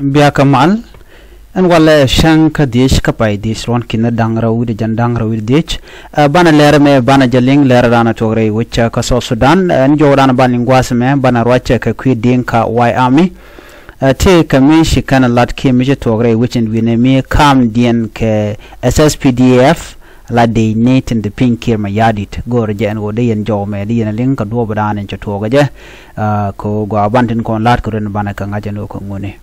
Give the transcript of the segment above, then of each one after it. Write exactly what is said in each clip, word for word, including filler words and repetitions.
Biakä mal. Ɛn walɛ cäŋ kä dhiec kä pay dhiec ruɔ̱n ki̱n da̱ŋ rɛw wi̱cdɛ jiɛn da̱ŋ rɛw wi̱cdɛ dhiec. Ɛ, banɛ lɛr mɛ banɛ jɛ liŋ lɛr danɛ tuɔk rɛy wec kä South Sudan. Ɛn jɔw danɛ banɛ liŋ gua̱a̱th mɛ banɛ ruac kɛ kui̱ Dinka White Army. Ɛ, tëë kɛ mi ci kɛn lat kiɛ mi ci tuɔk rɛy wec in wi̱nɛ mi ka̱a̱mdiɛn kɛ S S P D F. La dec ni tin te piny Kiir Mayardit go̱o̱rɛ jɛ ɛn ɣöö dee yɛn jɔw mɛ dee yɛn liŋ kɛ duɔɔp dan in cɛ tuɔɔk kɛ jɛ. Ɛ, kɛ ɣöö gɔaa ban tin kɔn la̱t kɛ run banɛ kɛ ŋa̱c ɛn ɣöö kɛ ŋuni.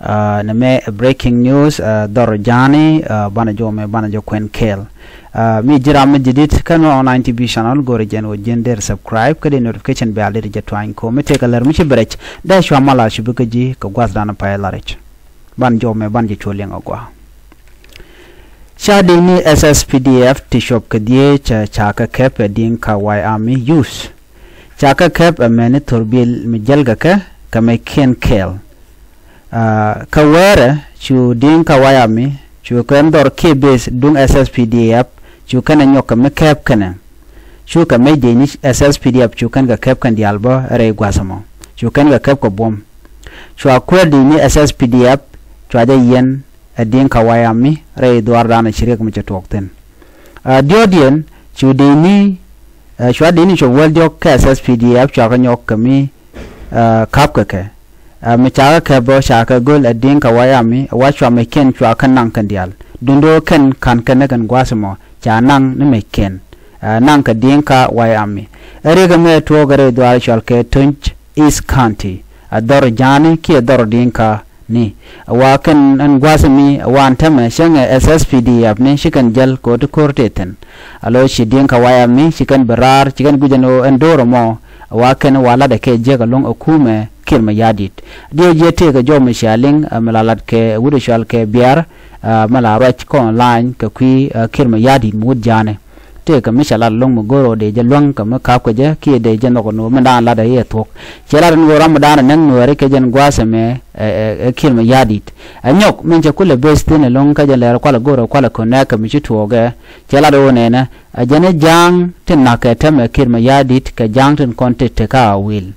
Ɛ, nɛ mɛ breaking news, ɛ, dhɔr ja̱a̱ni, ɛ, banɛ jɔw mɛ banɛ jɛ kuɛn kɛɛl. Ɛ, mi ji̱ ram mi ji̱ dit kä Nuer Online T V channel go̱o̱rɛ jɛ ɛn ɣöö ji̱n der subscribe kä dee notification bell der jɛ tuany kɛ ɣöö mi tëëkɛ lär mi ci bɛ rɛc dee cua mal a ci bi kä ji̱ kɛ gua̱th dan pay la rɛc. Ban jɔw mɛ ban jɛ cuɔ liŋ a gɔaa. Ca dec ni S S P D F ti cuɔp kɛ dhieec ca kɛ kɛp ɛ Dinka White Army youth. Ca kɛ kɛp ɛ mɛni thorbil mi jäl kɛ kɛ kɛ mɛ kiɛn kɛɛl. Ɛ, kä wɛɛrɛ cu Dinka White Army cu kɛn dhɔr kiɛ beth duŋ S S P D F cu kɛn ɛ nyɔk kɛ mi kɛp kɛnɛ. Cu kɛ mec dec ni S S P D F cu kɛn kɛ kɛp kɛn diaal bä rɛy gua̱th ɛmɔ. Cu kɛn kɛ kɛp kɛ buɔ̱m. Cua kuäär dec ni S S P D F cua jɛ yiɛn ɛ Dinka White Army rɛy dhuaar danɔ ci riɛk mi cɛ tuɔɔk thi̱n. Ɛ, diɔ̱ɔ̱kdiɛn cu dec ni, ɛ, cua dec ni cuɔp wäl diɔ̱k kä S S P D F cua kɛ nyɔk kɛ mi, ɛ, ka̱p kɛ kɛ. Ɛ, mi ca kɛ kɛp bä ca kɛ göl ɛ Dinka White Army ɛ wa cua meckiɛn cua kɛ naŋ kɛn diaal. Duundɛ ɣöö kɛn ka̱n kɛn ni kɛn gua̱a̱th ɛmɔ ca naŋ ni meckiɛn. Ɛ, naŋ kɛ Dinka White Army. Ɛ riɛk ɛmɛ tuɔɔk ɛ rɛy dhuaar cɔal kɛ Tonj East County. Ɛ dhɔr ja̱a̱ni kiɛ dhɔr Dinka ni. Ɛ wa kɛn ɛn gua̱a̱th ɛmi ɛ wa ɛn täämɛ cäŋɛ S S P D F ni ci kɛn jäl kɛ ɣöö ti ko̱r tëë thi̱n. Alo ci Dinka White Army ci kɛn bi raar ci kɛn guic ɛn ɣöö ɛn do̱r ɛmɔ ɛ wa kɛn wa latdɛ kɛ jiäk ɛlɔ̱ŋ ɛ kumɛ Kiir Mayardit. Diɛw jiɛ tëëkɛ jɔw mi cia liŋ, ɛ, mi la lat kɛ wut ɛ cɔal kɛ Biar, ɛ, mi la ruac kɔn lany kɛ kui̱, ɛ, Kiir Mayardit mi wut ja̱a̱ni. Tëëkɛ mi ca lat ɛlɔ̱ŋ mi go̱r ɣöö dee jɛ luäŋ kɛ mi ka̱p kɛ jɛ kiɛ dee jɛ nhɔk ɛn ɣöö mindan latdɛ i̱ ɛ thuɔ̱k. Cɛ lat ɛn ɣöö ram mi da̱a̱n ɛ näk Nuääri kɛ jɛn gua̱a̱th ɛmɛ, ɛ, ɛ, ɛ Kiir Mayardit. Ɛ nyɔk min cɛ kulɛ beth thi̱n ɛlɔ̱ŋ kä jɛ lɛr kualɛ go̱r ɛ kualɛ kɔnɛk kɛ mi ci tuɔɔkɛ. Cɛ lat ɣöö nɛnɛ ɛ jɛn ɛ ja̱a̱ŋ tin na̱k kɛ täämɛ Kiir Mayardit kɛ ja̱a̱ŋ tin kɔn ti tekä Awil.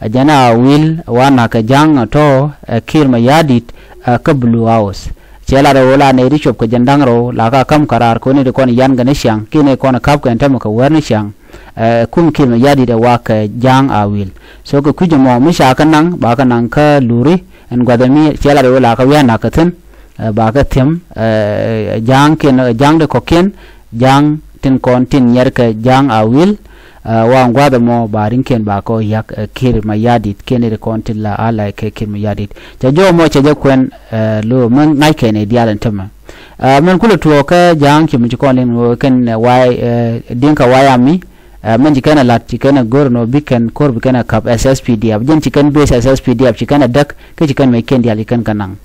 Ɛ jɛn ɛ Awil ɛ wa na̱k kɛ ja̱a̱ŋ ɛ tɔ̱ ɛ Kiir Mayardit, ɛ, kä Blue House. Cɛ lat ɛ ɣöö la nɛy ti cuɔp kɛ jiɛn da̱ŋ rɛw la ka ka̱m kɛ raar kɛ ɣöö nɛy ti kɔn yan kɛ ni ciaŋ kiɛ nɛy kɔn ka̱p kɛn täämɛ kɛ wäär ni ciaŋ. Ɛ, kum Kiir Mayardit ɛ wa kɛ ja̱a̱ŋ Awil. So kɛ kui̱c ɛmɔ mi ca kɛ naŋ ba kɛ naŋ kä Luri ɛn gua̱th ɛmi cɛ lat ɛ ɣöö la kɛ wi̱i̱ a na̱k kɛ thi̱n. Ɛ, ba kɛ thi̱em, ɛ, ja̱a̱ŋ kiɛn, ɛ, ja̱a̱ŋ ti kɔ̱kiɛn ja̱a̱ŋ tin kɔn tin nyɛr kɛ ja̱a̱ŋ Awil. Ɛ, wa ɛn gua̱th ɛmɔ ba ri̱ŋkiɛn ba kɔ yak, ɛ, Kiir Mayardit kiɛn ri kɔn tin la a lay kɛ Kiir Mayardit. Cɛ jɔw ɛmɔ cɛ jɛ kuɛn, ɛ, lo mi ŋa̱c kɛn ɛ diaal ɛn täämɛ. Ɛ, min kulɛ tuɔɔk kä ja̱a̱ŋ ci mi ci kɔn liŋ ɣöö kɛn, ɛ, White, ɛ, Dinka White Army. Ɛ, min ci kɛn ɛ la̱t ci kɛn ɛ go̱r ɛn ɣöö bi kɛn ko̱r bi kɛn ɛ ka̱p S S P D F. Jɛn ci kɛn beth S S P D F ci kɛn ɛ däk kä ci kɛn meckiɛn diaal ci kɛn kɛ naŋ.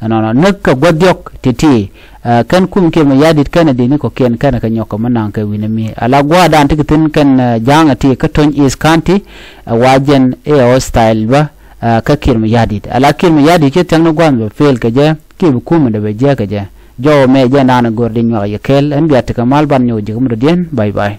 Ɛnɔnɔ näk kɛ gua̱th diɔ̱k ti̱ti̱. Ɛ, kɛn kum Kiir Mayardit kɛn ɛ dec ni kɔ̱kiɛn kɛn ɛ kɛ nyɔk kɛ mi naŋ kɛ wi̱n ɛmi. Ala gua̱a̱thdan ti kɛ thi̱n kɛn, ɛ, ja̱a̱ŋ ɛ ti kä Tonj East County, ɛ, wa jɛn ɛ hostile bä, ɛ, kä Kiir Mayardit. Ala Kiir Mayardit ci thiäŋni gua̱a̱th bɛ fail kɛ jɛ kiɛ bi kumɛ dee bɛ jiäk kɛ jɛ. Jɔw ɛmɛ jɛn da̱a̱n ɛ go̱r di nyuak yɛ kɛɛl ɛn bia tekɛ mal ban nyɔk ji̱ kä mi dɔ̱diɛn. Bye bye.